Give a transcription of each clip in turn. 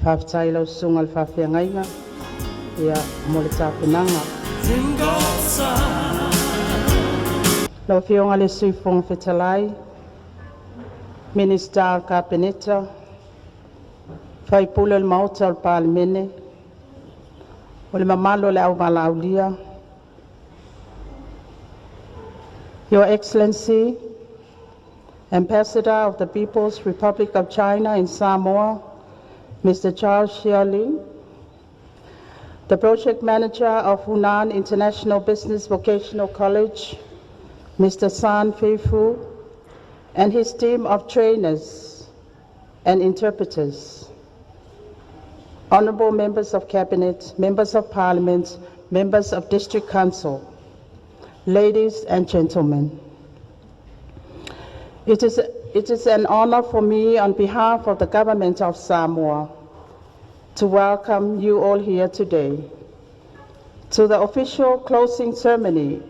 Faafetai i lau susuga i le faafeagaiga ia mo le tapenaga. Lau Afioga i le Sui Fofoga Fetalai, Minisita o le Kapeneta, sui usufono o le Maota o le Palemene, o le mamalu o le auvalaaulia, Your Excellency Ambassador of the People's Republic of China in Samoa, Mr. Zhao Xiaoli, the Project Manager of Hunan International Business Vocational College, Mr. San Feifu, and his team of trainers and interpreters, honorable members of cabinet, members of parliament, members of district council, ladies and gentlemen. It is an honor for me on behalf of the government of Samoa to welcome you all here today to the official closing ceremony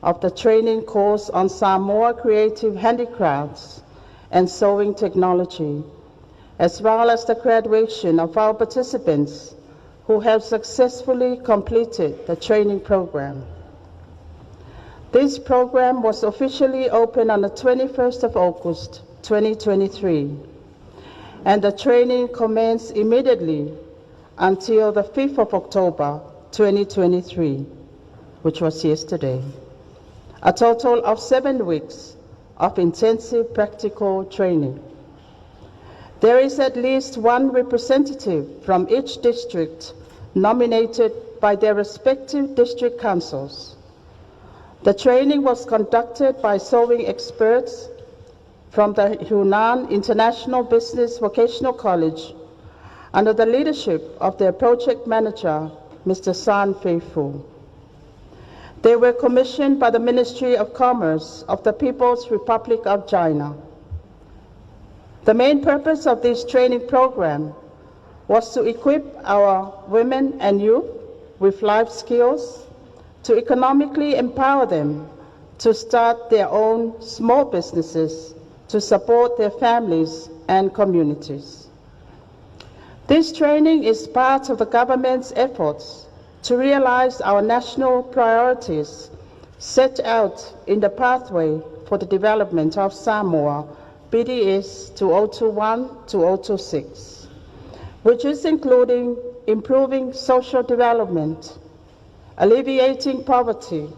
of the training course on Samoa Creative Handicrafts and Sewing Technology, as well as the graduation of our participants who have successfully completed the training program. This program was officially opened on the 21st of August 2023, and the training commenced immediately until the 5th of October 2023, which was yesterday. A total of 7 weeks of intensive practical training. There is at least one representative from each district nominated by their respective district councils. The training was conducted by sewing experts from the Hunan International Business Vocational College under the leadership of their project manager, Mr. San Feifu. They were commissioned by the Ministry of Commerce of the People's Republic of China. The main purpose of this training program was to equip our women and youth with life skills to economically empower them to start their own small businesses to support their families and communities. This training is part of the government's efforts to realize our national priorities set out in the Pathway for the Development of Samoa PDS 2021-2026, which is including improving social development, alleviating poverty,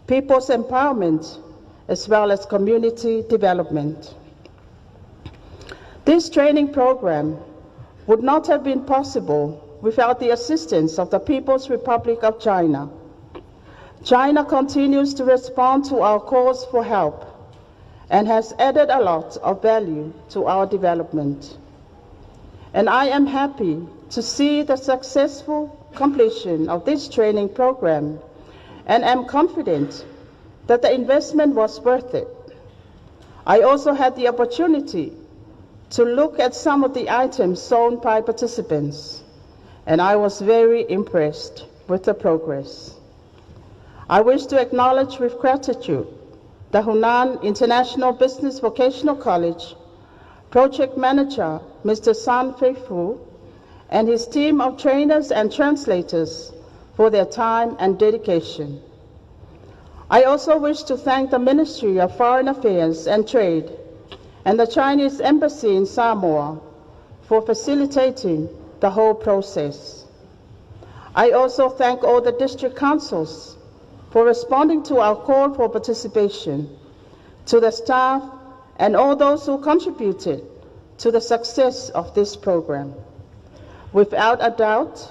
people's empowerment, as well as community development. This training program would not have been possible without the assistance of the People's Republic of China. China continues to respond to our calls for help and has added a lot of value to our development. And I am happy to see the successful completion of this training program and am confident that the investment was worth it. I also had the opportunity to look at some of the items sewn by participants, and I was very impressed with the progress. I wish to acknowledge with gratitude the Hunan International Business Vocational College Project Manager, Mr. San Feifu, and his team of trainers and translators for their time and dedication. I also wish to thank the Ministry of Foreign Affairs and Trade and the Chinese Embassy in Samoa for facilitating the whole process. I also thank all the district councils for responding to our call for participation, to the staff and all those who contributed to the success of this program. Without a doubt,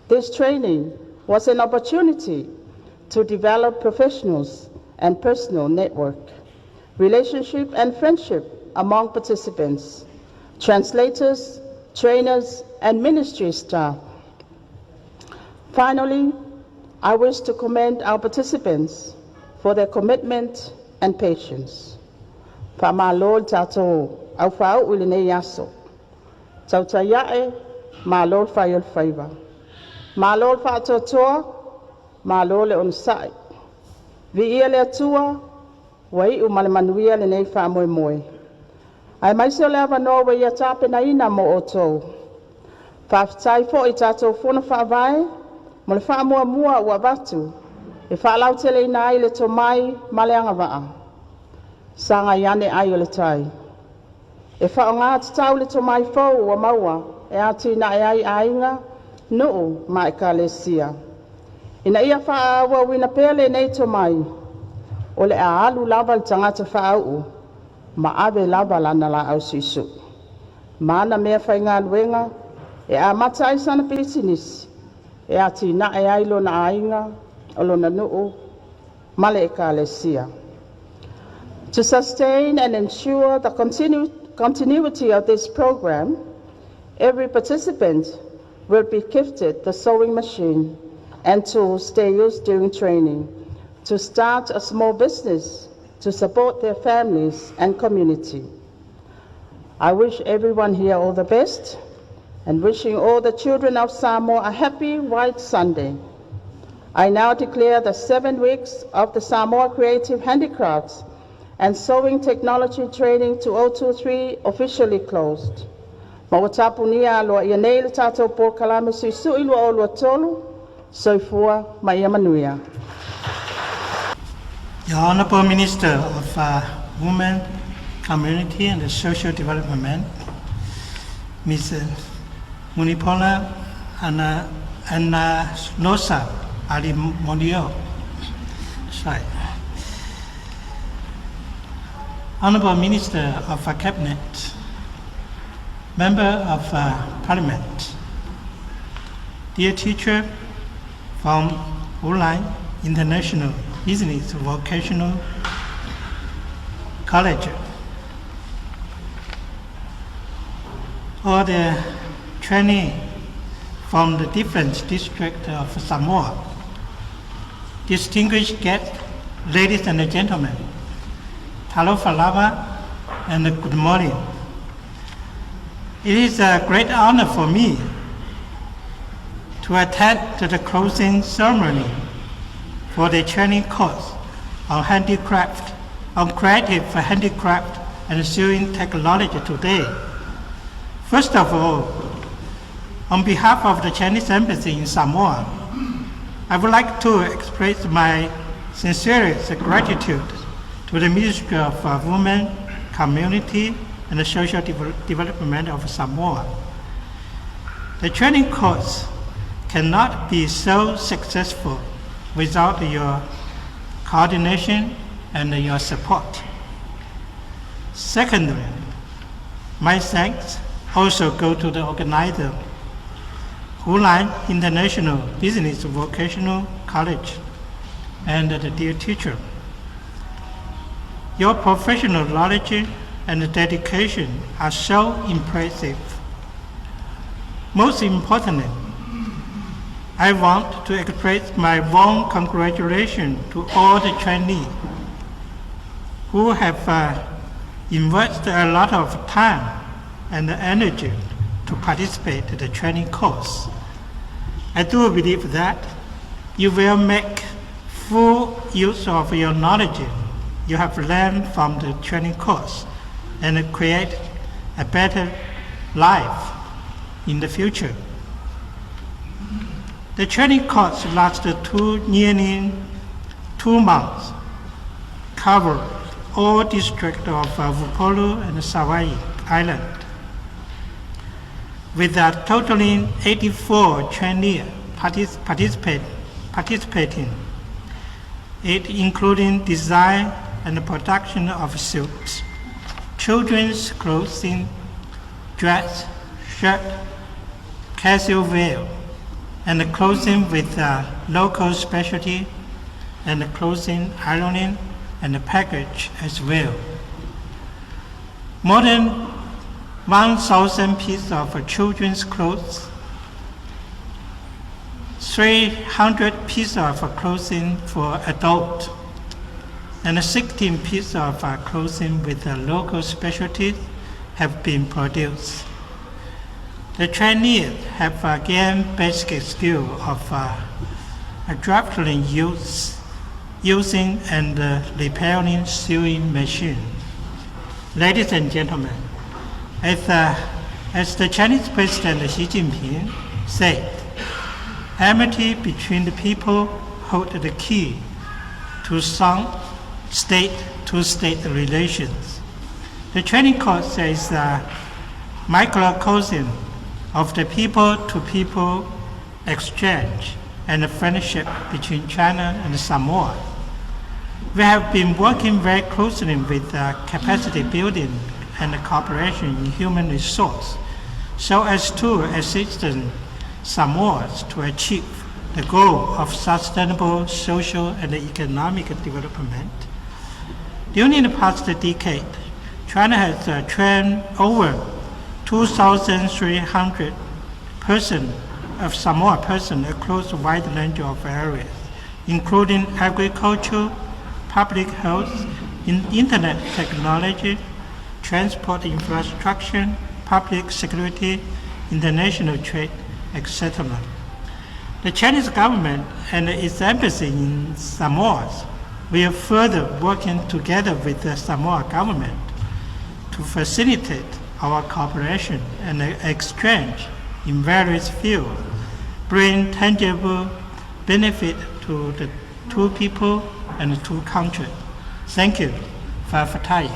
this training was an opportunity to develop professionals and personal network, relationship and friendship among participants, translators, trainers, and ministry staff. Finally, I wish to commend our participants for their commitment and patience. Faamalo le tatou aufaau i lenei aso. Tautai ae, malo le fai o le faiva. Malo le faatoatoa, malo le onosai. Viia le Atua, ua iu ma le manuia lenei faamoemoe. Aemaise o le avanoa ua ia tapenaina mo outou. Faafetai foi i tatou Fono Faavae mo le faamuamua ua avatu e faalauteleina ai le tomai ma le agavaa. Sagai ane ai o le tai, e faaaoga tatau le tomai fou ua maua e atinae ai aiga, nuu ma ekalesia. Ina ia faaauauina pea lenei tomai, o le a alu lava le tagata faauu ma ave lava lana laau suisui ma ana meafaigaluega e amata ai sana pisinisi e atinae ai lona aiga, o lona nuu ma le ekalesia. To sustain and ensure the continuity of this program, every participant will be gifted the sewing machine and tools they use during training to start a small business to support their families and community. I wish everyone here all the best and wishing all the children of Samoa a happy White Sunday. I now declare the 7 weeks of the Samoa Creative Handicrafts and Sewing Technology Training 2023 officially closed. Ma ua tapunia aloaia nei le tatou polokalame suisui 2023, soifua ma ia manuia. The Honorable Minister of Women, Community and Social Development, Ms. Mulipola Anarosa Ali Monio. Sorry. Honorable Minister of Cabinet, Member of Parliament, dear teacher from Hunan International Business Vocational College, all the trainee from the different districts of Samoa, distinguished guests, ladies and gentlemen, Talofa lava and good morning. It is a great honor for me to attend to the closing ceremony for the training course on handicraft, on creative handicraft and sewing technology today. First of all, on behalf of the Chinese Embassy in Samoa, I would like to express my sincerest gratitude to the Ministry of Women, Community, and Social Development of Samoa. The training course cannot be so successful without your coordination and your support. Secondly, my thanks also go to the organizer, Hunan International Business Vocational College, and the dear teacher. Your professional knowledge and dedication are so impressive. Most importantly, I want to express my warm congratulations to all the trainees who have invested a lot of time and energy to participate in the training course. I do believe that you will make full use of your knowledge you have learned from the training course and create a better life in the future. The training course lasted nearly 2 months, covered all districts of Upolu and Savaii Island, with a totaling 84 trainees participating, it including design and production of suits, children's clothing, dress, shirt, casual wear, and clothing with local specialty, and clothing ironing and package as well. More than 1,000 pieces of children's clothes, 300 pieces of clothing for adult, and 16 pieces of clothing with local specialties have been produced. The trainees have gained basic skill of drafting using and repairing sewing machine. Ladies and gentlemen, as As the Chinese President Xi Jinping said, amity between the people hold the key to sound state-to-state relations. The training course is a microcosm of the people-to-people exchange and the friendship between China and Samoa. We have been working very closely with capacity building and cooperation in human resource so as to assist Samoa to achieve the goal of sustainable social and economic development. During the past decade, China has trained over 2,300 person of Samoa person across a wide range of areas, including agriculture, public health, internet technology, transport infrastructure, public security, international trade, etc. The Chinese government and its embassy in Samoa will further working together with the Samoa government to facilitate our cooperation and exchange in various fields, bring tangible benefit to the two people and the two countries. Thank you. Fa'afetai.